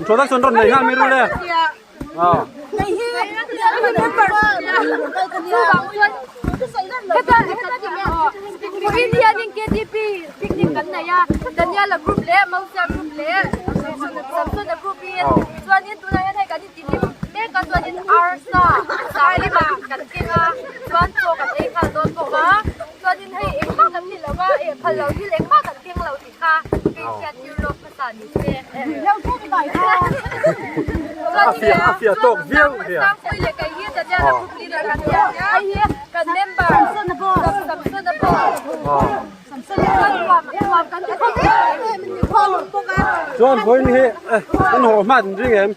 Production rawn nei nghal mai ru le. Vawiin hianin KTP picnic kan nei a, Daniela group leh Mosia group leh Samsona group in chuanin tunah hian hei kan intihlim mek a chuanin arsa sailima kan keng a chuan chaw kan ei nghal dawn bawk a chuanin hei engmah kan ni lo a eh phal lo thil engmah kan keng lo tih kha hmeichhia thil lawk hmasa ni se A fiah tawk viau nia. Sangpui leh kei hi Daniela group leader kan nia hei hi kan member Samsona pawh Chuan vawiin hi kan haw hman ring em?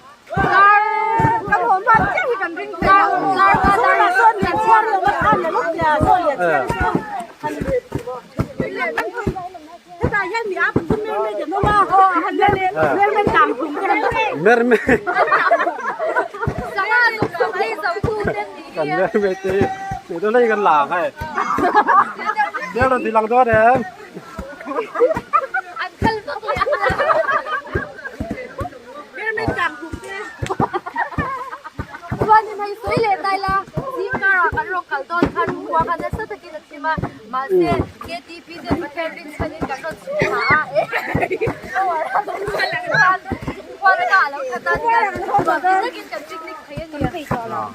Merme kan merme te hi tuna hi kan lang hei nia rawn ti lang dawn em Mahse, KTP ten Pathian rinchhanin kan rawn chhung hna a, Khuaraka a lo khat a, tihian nuam ti takin kan picnic thei a ni.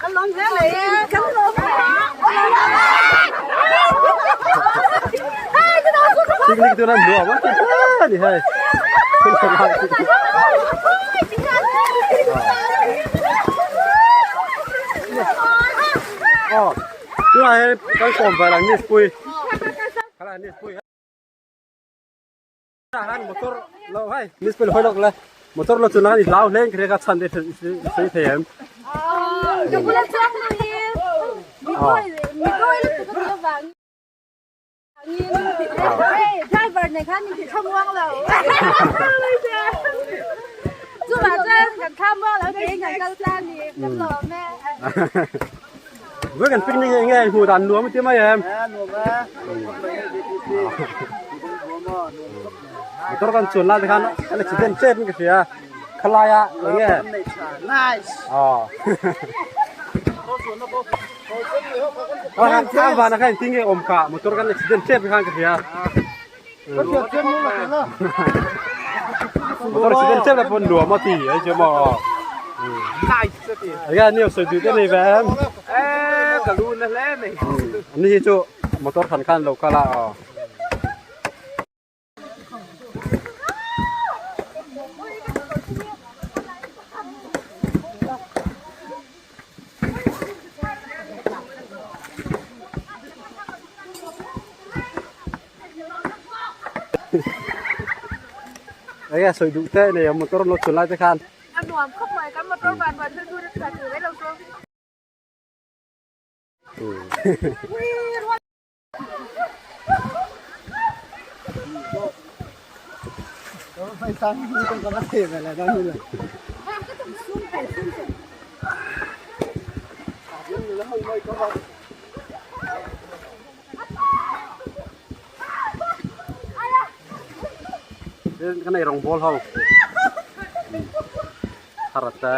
Kan lawm hle mai e. Kan lawm hle. Picnic chu nan nuam a ti hle a ni hei. Aw. Tunah hian kan kawm ve ang Nispui Nispui han motor lo hei Nispui lo hawi lawk le motor lo chuna i hlau hleng kher ka chhan te sawi thei em Ka bula chuang lo hi mi dawi mi dawi lutuk a tih avang Driver nei khan min ti thlamuang lo. Chuvah chuan kan thlamuang lo keiin kan kal tlang ni kan lawm e. Với kan picnic nge nge hmu dan nuam ti mai em. Motor kan chuan lai te khan an accident tep in ka hria. Khalai ah enge. Nice. Aw. A van a khan engtin nge awm kha motor kan accident tep khan ka hria motor accident tep la pawn nuam a ti ai chu maw enge ni sawi duh te nei ve em ka lu na hle mai ani hi chu motor khan khan lo kal a aw. Enge sawi duh te nei ang motor lo chhun lai te khan. A nuam khawp mai kan motor van van chu chu tha tur mai lo chu. Cái này rong ball ho thar te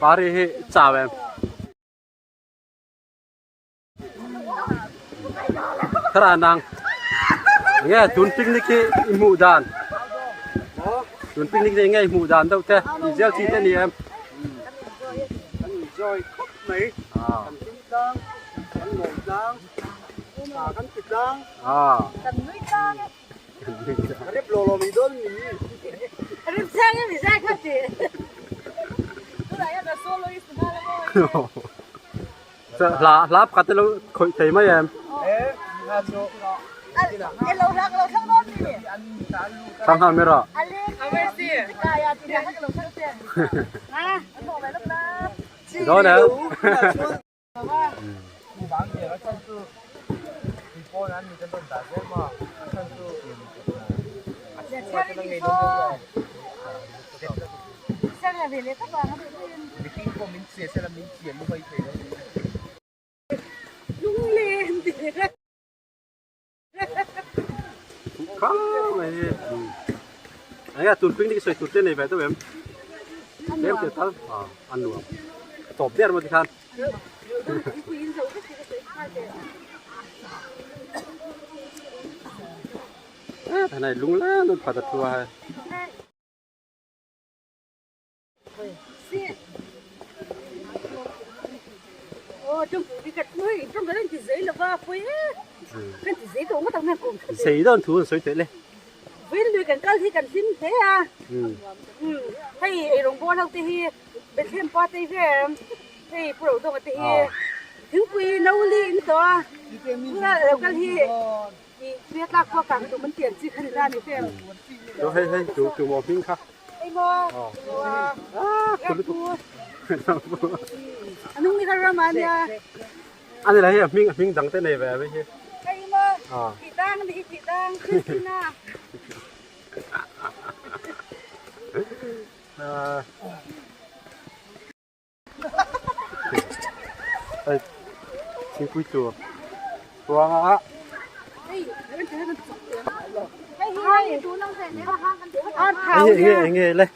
pari hi chau em Thara nang nge tun picnic hi i hmuh dan tun picnic hi nge i hmuh dan deuh te i zel chi te ni em kan enjoy khawp mai kan hlim tlang kan ngawi tlang tha kan ti tlang kan nui tlang e rip lo lo mi dawn mi rip chiang e mi zai kha ti tunah hian a soloist nghal a maw Hla hla pakhat te lo khawih thei mai em? Thlang nghal mai rawh. Dawn em? Enge tun picnic sawi tur te nei ve deuh em? Tlem te tal a nuam. A tawp der maw tikhan. Thanai lung lan an phat a thu a hei. Sei dawn thu an sawi teh le. Vin kan kal hi kan hlim hle a. Hei eirawng bawl ho te hi Bethlehem pa te hi em hei Pu Rodawnga te hi thingpui no li in tawh a. Tuna lo kal hi i tuia tlak khua kang tum an tian chi kha ni ta ni fem. Hei hei tu tu maw hming kha. Ani la hei a hming a hming dang te nei ve a hi. Hei thingpui tur ruanga ah. Hei enge enge le.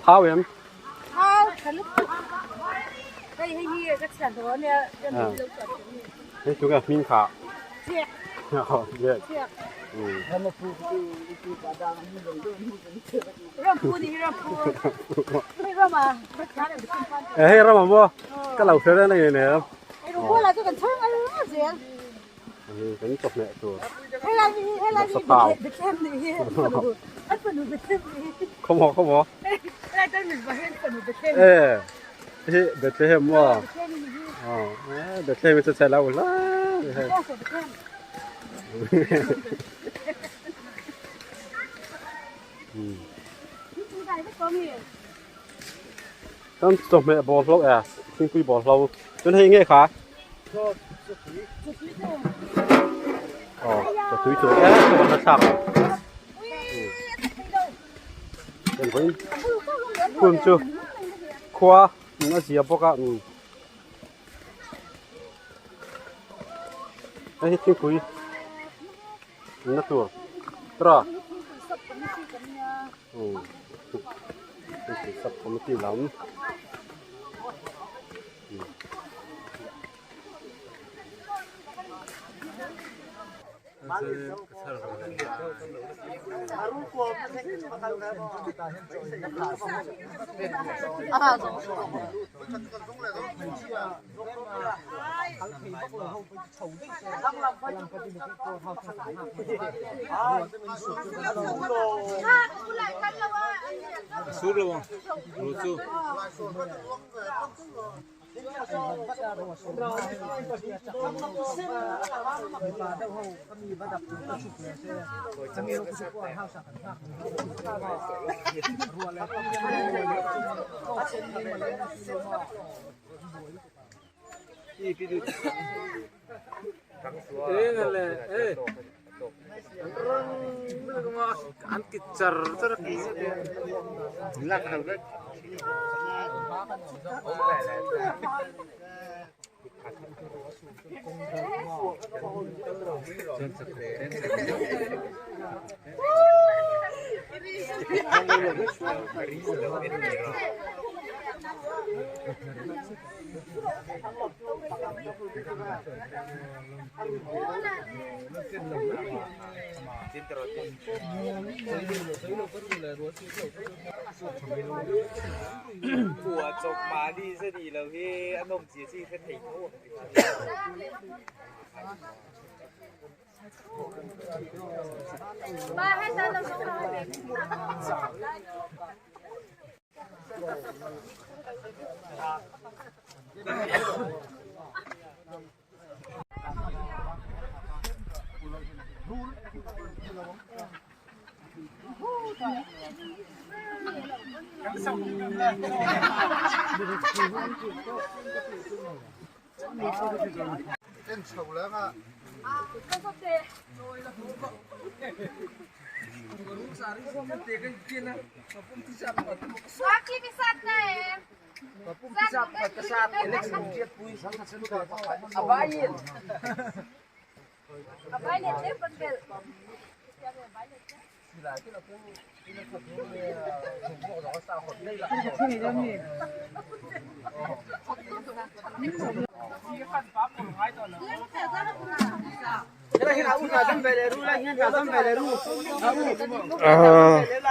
Thau em. Hei tunge hming kha. Hei rama maw ka lo hre reng a ni em. Kan chawhmeh tur bawksa pau. Khawmaw khawmaw. E hi Bethlehem maw. Bethlehem chu chhe lo hle. Kan chawhmeh bawlhlo e thingpui bawlhlo chuan hei nge kha aw chawtui tur e ka va thlak lo chuan vawiin hun chu khua a zia bawk a hei hi thingpui na tur tawra. Sub committee lam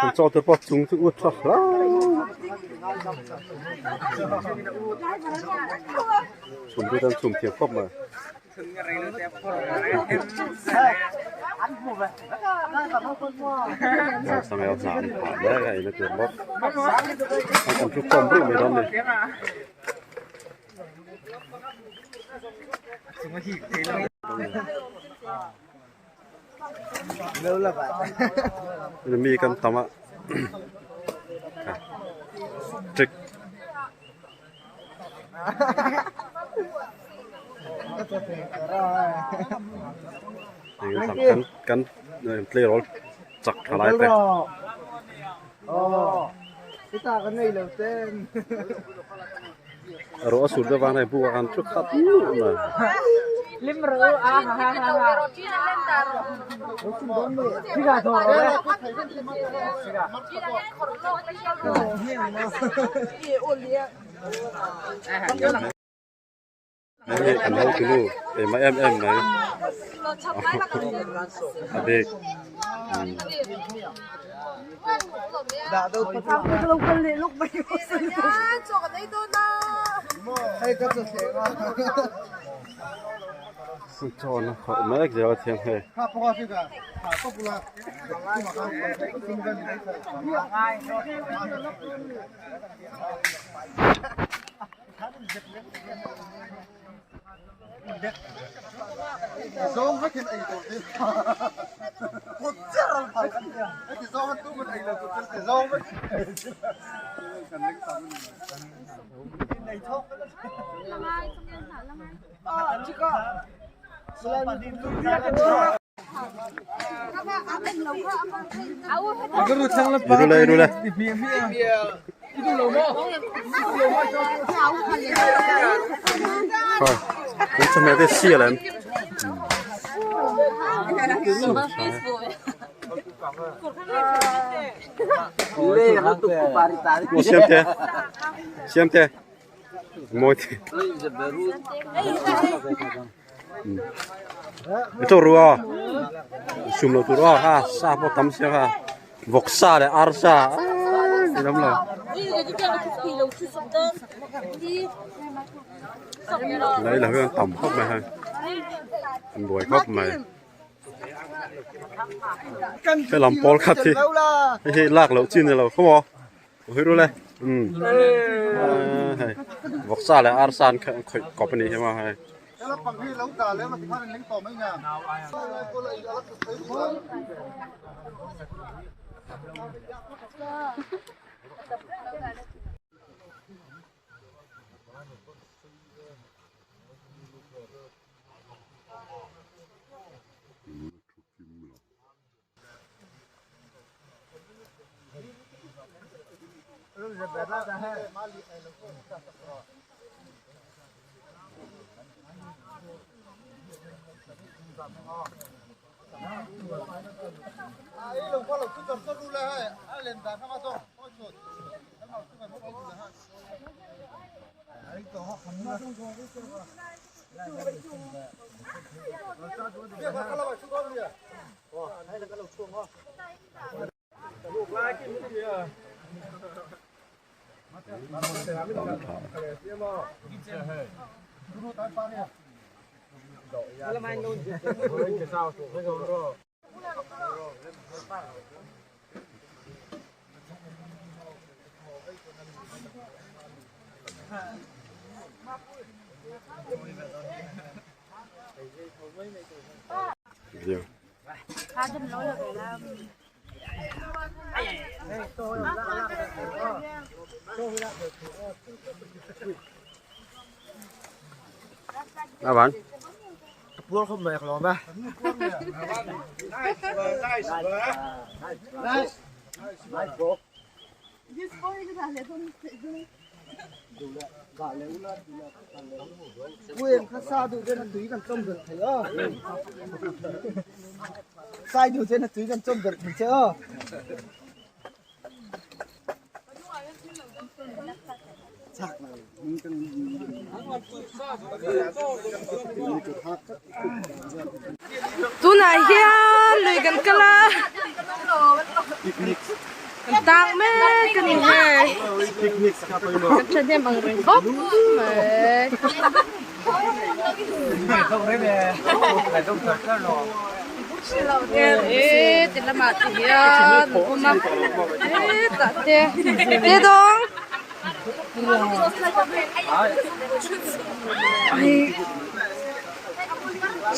An chaw te pawh chung chu ut tha hlau chhum te chuan chhum thiam khawp mai. Sangel hna an phah mek a eina tur bawk an kan thu khawm reuh mai dawn a ni. Mi kan tam a trick kan kan tleirawl chak tha lai te. Rawh a sur deuh vang hei buk ah khan thu khat nuah mai. Hei kan hotu nu ema em em mai a bag chawn a khawrh mek zel a thiam hei. Iru le iru le. Kan chawhmeh te sial em. Siam te. Siam te. Mawi te. Chaw ru a sum lo tur a ha sa pawh tam sia kha vawk sa leh ar sa ni lam lo lai lah hian tam khawp mai hei an buai khawp mai helam pawl khat hi hei hi lak loh chi ni lo khaw maw. Hawi ru le umm hei vawksa leh arsa an khawih kawp a nih hi maw hei. A van. Puar khawp mai ka lawm e. Nice. Nice. Nice bro. Tunah hian lui kan kal a kan tang mek a ni hei kan thahnem ang reng khawp mai. E ti lamah te hian an awm a hetah te te dawng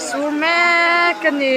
sur mek a ni.